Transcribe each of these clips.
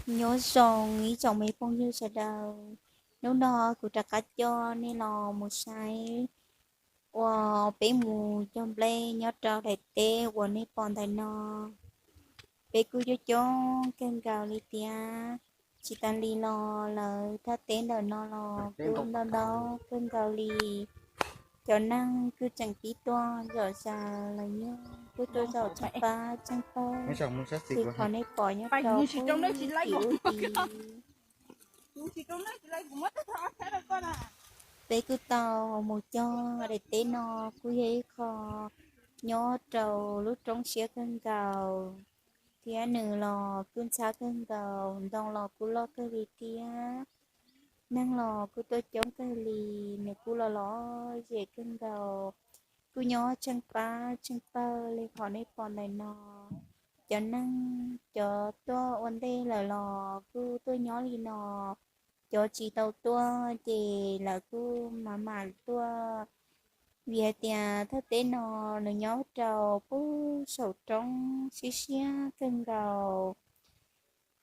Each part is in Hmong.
Nyob zoo ib tsoom me phooj ywg sawv daws, hnub no kuv rov qab coj nej los mus saib uas peb mus cog nplej nyob rau daim teb uas nej pom ntawm no. Peb kuj coob coob kawg nkaus li thiab, tsis tas li los lawv thaj teb ntawm no los kuj ntau ntau kawg nkaus li. Cov neeg kuj tseem pib tuaj zom zaws los yog kuj tuaj zaum tsheej pab tsheej pawg li qhov nej pom nyob rau tim ub tid. Peb kuj tau mus cog daim teb no, kuj yog ib qho nyob rau lub roob siab kawg nkaus, thiab nws los kuj ntxhab kawg nkaus, ntoo los kuj loj kawg li thiab, neeg los kuj tuaj coob kawg li. Nws kuj los lom zem kawg nkaus, kuj nyob tsheej pab tsheej pawg li qhov nej pom ntawm no. Cov neeg cov tuaj ua ntej lawm los kuj tuaj nyob li no, cov tsis tau tuaj ces lawv kuj mam mam tuaj, vim hais tias thaj teb no nws nyob rau pem saum roob siab siab kawg nkaus,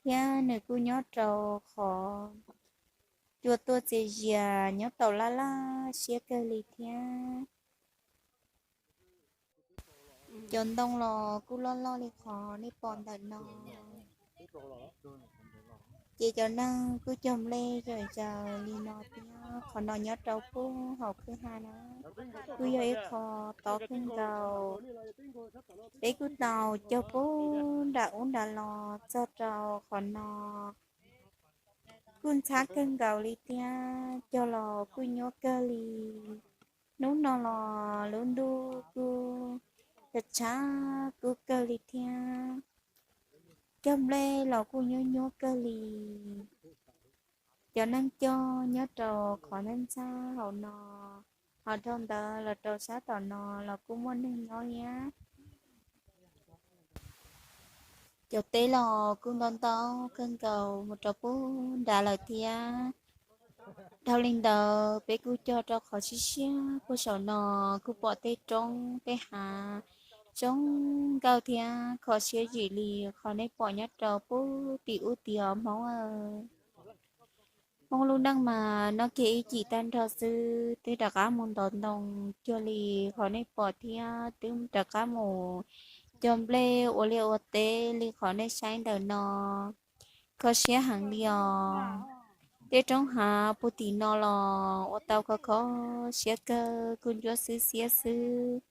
thiab nws kuj nyob rau qhov cua tuaj txias zias nyob tau laj laj siab kawg li thiab. Cov ntoo los kuj loj loj li qhov nej pom ntawm no, ces cov neeg kuj cog nplej zom zaws li no thiab. Qhov no nyob rau pem hauv kwj ha na, kuj yog ib qho tob kawg nkaus. Peb kuj tau cog pem nram ub nram los txog rau qhov no, kuj ntxhab kawg nkaus li thiab, cog los kuj nyuaj kawg li. Hnub no los lub ntuj kuj tshav tshav kub kawg li thiab, cog nplej los kuj nyuaj nyuaj kawg li. Cov neeg cog nyob rau qhov ntxhab ntxhab hauv no, ho dhau ntawd los rau sab tom no los kuj muaj neeg nyob thiab. Cov teb los kuj ntau ntau kawg nkaus mus rau pem nrad lawm thiab. Dhau li ntawd peb kuj cog rau qhov siab siab pem saum no, kuj pom tej roob tej hav zoo nkauj thiab kho siab zim li qhov nej pom nyob rau pem tim ub tid os Hmoob. Hmoob lub neej mas noj kiag ib chim tag nrho xwb twb rov qab mus ntov ntoo cuag li qhov nej pom thiab twb rov qab mus cog nplej ua liaj ua teb li qhov nej saib ntawm no. Kho siab heev li os. Tej roob hav puag tim no los ua tau kho kho siab kawg, kuj ntsuab xwb xiab xwb.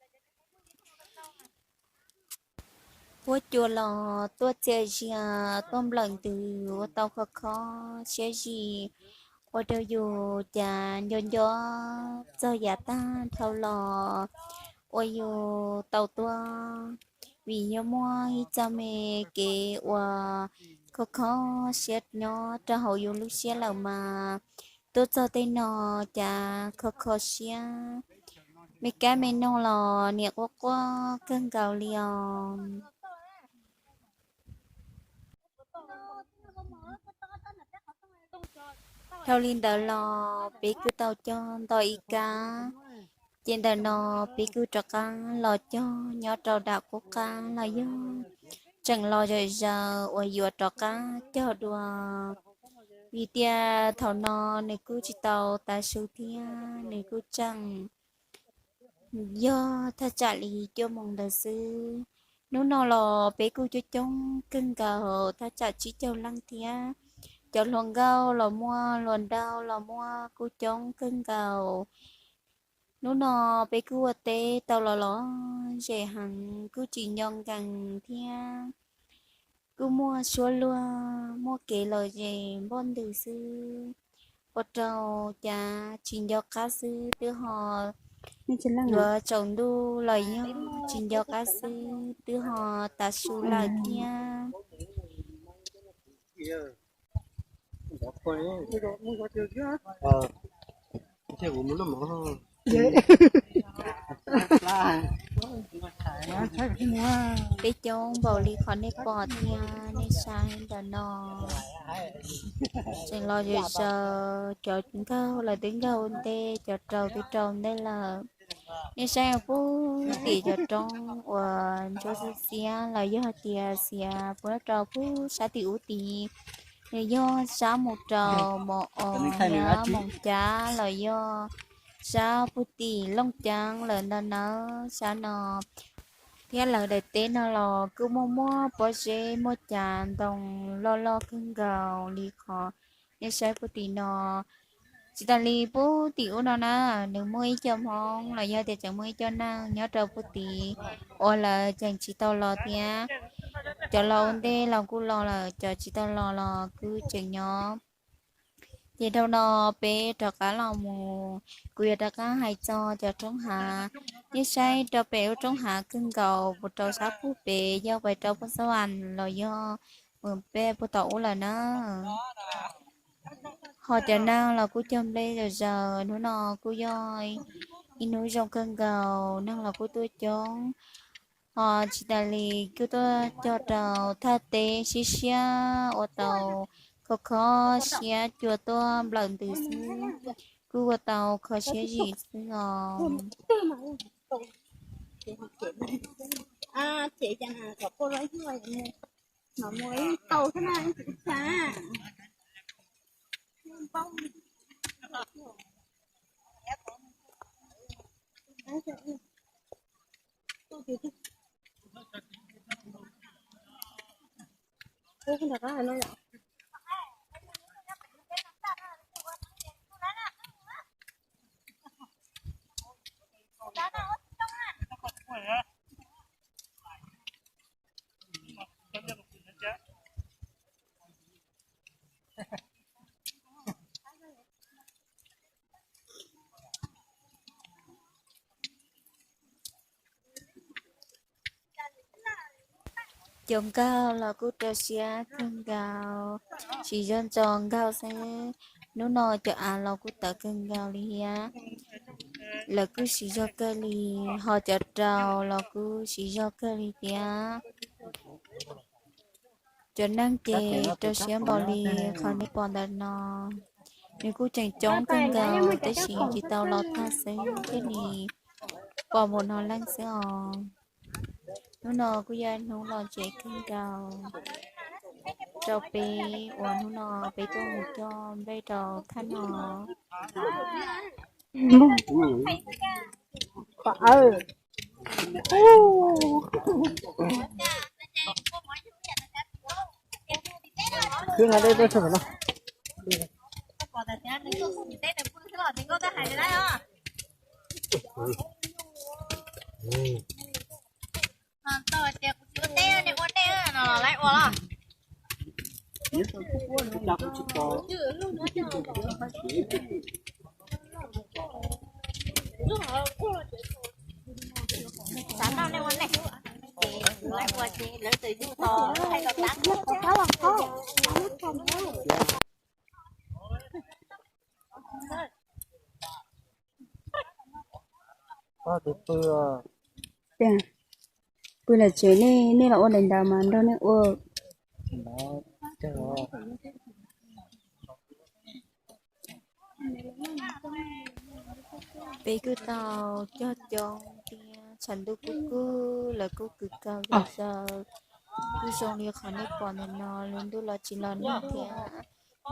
Huab cua los tuaj txias zias tuaj nplawm ntws ua tau kho kho siab zim, ua rau yus cas nco nco txog yav tag dhau los uas yus tau tuaj, vim yog muaj ib txoj me kev uas kho kho siab nyob rau hauv yus lub siab lawm mas tuaj txog tej no cas kho kho siab. Me kab me noog los niam quaj quaj kawg nkaus li os. Dhau li ntawd los peb kuj tau cog ntau ib kab, ces ntawm no peb kuj rov qab los cog nyob rau nram qub qab los yog tseem los zom zaws uas yuav rov qab cog dua, vim tias thaum no nws kuj tsis tau tav su thiab nws kuj tseem yog thaj tsam li cuaj moos ntawd xwb. Hnub no los peb kuj coob coob kawg nkaus thaj tsam tsib caug leej thiab. Cov hluas nkauj los muaj, hluas nraug los muaj, kuj coob kawg nkaus. Hnub no peb kuj ua teb tau los lom zem heev, kuj tsis nco nkees thiab. Kuj muaj suab luag, muaj kev lom zem npoj ntws xwb, ua rau cas tsis nco qab xwb twb ho yuav tsaus ntuj los yog tsis nco qab xwb twb ho tav su lawm thiab. Peb coob npaum li qhov nej pom thiab nej saib ntawm no. Tseem los zom zaws, cov nkauj lawv twb nkag ua ntej, cov rau twb rau ntej lawm. Nej saib puag tim cov roob uas ntsuab xiab xiab los yog hais tias xiav puag rau puag sab tim ub tid, nws yog sab mus rau Mos Os thiab Moos Cab los yog sab puag tim Looj Ceeb lawm ntag nawb sab no. Thiab lawv daim teb no los kuj muaj muaj pob zeb muaj cav ntoo loj loj kawg nkaus li qhov nej saib puag tim no. Tsis tas li puag tim ub no na, nws muaj ib co Hmoob los yog tias tseem muaj ib co neeg nyob rau puag tid uas lawv tseem tsis tau los thiab. Cov los ua ntej los kuj los lawm, cov tsis tau los los kuj tseem nyob. Ces dhau no peb rov qab los mus, kuv yuav rov qab hais txog cov roob hav. Nej saib rau pem lub roob hav kawg nkaus puag rau sab puag pem yog pais rau Phoos Xab Vas los yog mus pem puag tom ub lawm na. Ho cov neeg los kuj cog nplej zom zaws, hnub no kuj yog ib hnub zoo kawg nkaus, neeg los kuj tuaj coob. Ho tsis tas li kuj tuaj cog rau thaj teb siab siab ua tau kho kho siab cua tuaj nplawm ntws xwb, kuj ua tau kho siab zim xwb os. Cov nkauj los kuj rau siab kawg nkaus, siv zog ntso nkauj xwb. Hnub no cov av los kuj tawv kawg nkaus li thiab, lawv kuj siv zog kawg li, ho cov rau los kuj siv zog kawg li thiab. Cov neeg ces rau siab npaum li qhov nej pom ntawm no. Nws kuj tseem coob kawg nkaus tab sis tsis tau los tag xwb thiaj li pom npaum no leej xwb os. Hnub no kuj yog hnub los ntsev kawg nkaus rau peb uas hnub no peb tuaj mus coj nplej rau thaj no. Pw lawm tsev, nej los ua daim ntawd mas nrog nej ua. Peb kuj tau cog coob thiab tshav ntuj kuj kub, lawv kuj kws kaus zom zaws. Kuj zoo li qhov nej pom ntawm no, lub ntuj los tsis los nag thiab,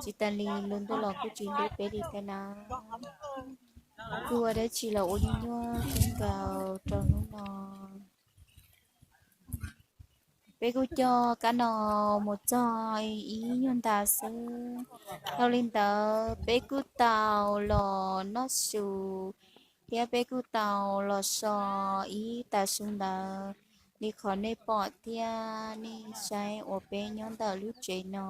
tsis tas li lub ntuj los kuj tsis hlub peb li thiab na. Kuj ua dab tsi los ua nyuaj nyuaj kawg nkaus rau hnub no. Peb kuj coj kab no mus txog ib nyuag ntas xwb. Dhau li ntawd peb kuj tau los noj su thiab peb kuj tau los so ib tas su ntawd li qhov nej pom thiab nej saib uas peb nyob ntawm lub tsev no.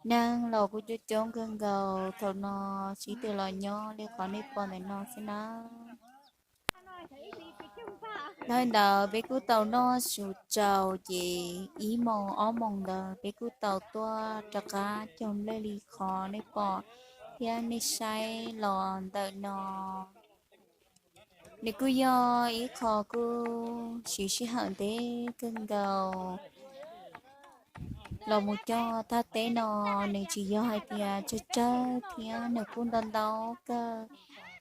Neeg los kuj coob coob kawg nkaus thaum no, sib tw los nyob li qhov nej pom ntawm no xwb na. Dhau li ntawd peb kuj tau noj su tsau ces ib moos ob moos ntawd peb kuj tau tuaj rov qab cog nplej li qhov nej pom thiab nej saib los ntawm no. Nws kuj yog ib qho kuj siv sij hawm ntev kawg nkaus los mus cog thaj teb no. Nws tsis yog hais tias tsawg tsawg thiab nws kuj ntau ntau kawg,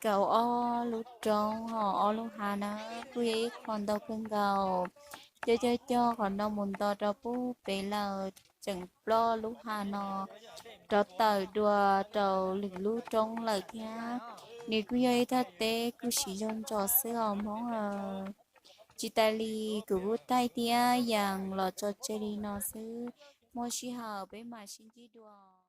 kaum ob lub roob ho ob lub hav na, kuj yog ib qho ntau kawg nkaus. Cog cog cog qhov no mus nto rau pub pem lawm, tseem ploj lub hav no rov tawm dua rau lwm lub roob lawm thiab. Nws kuj yog ib thaj teb kuj siv zog ntsos xwb os Hmoob aw. Tsis tas li, kuv kuj taij thiab yees los tso tseg li no xwb, muaj sij hawm peb mam sib ntsib dua.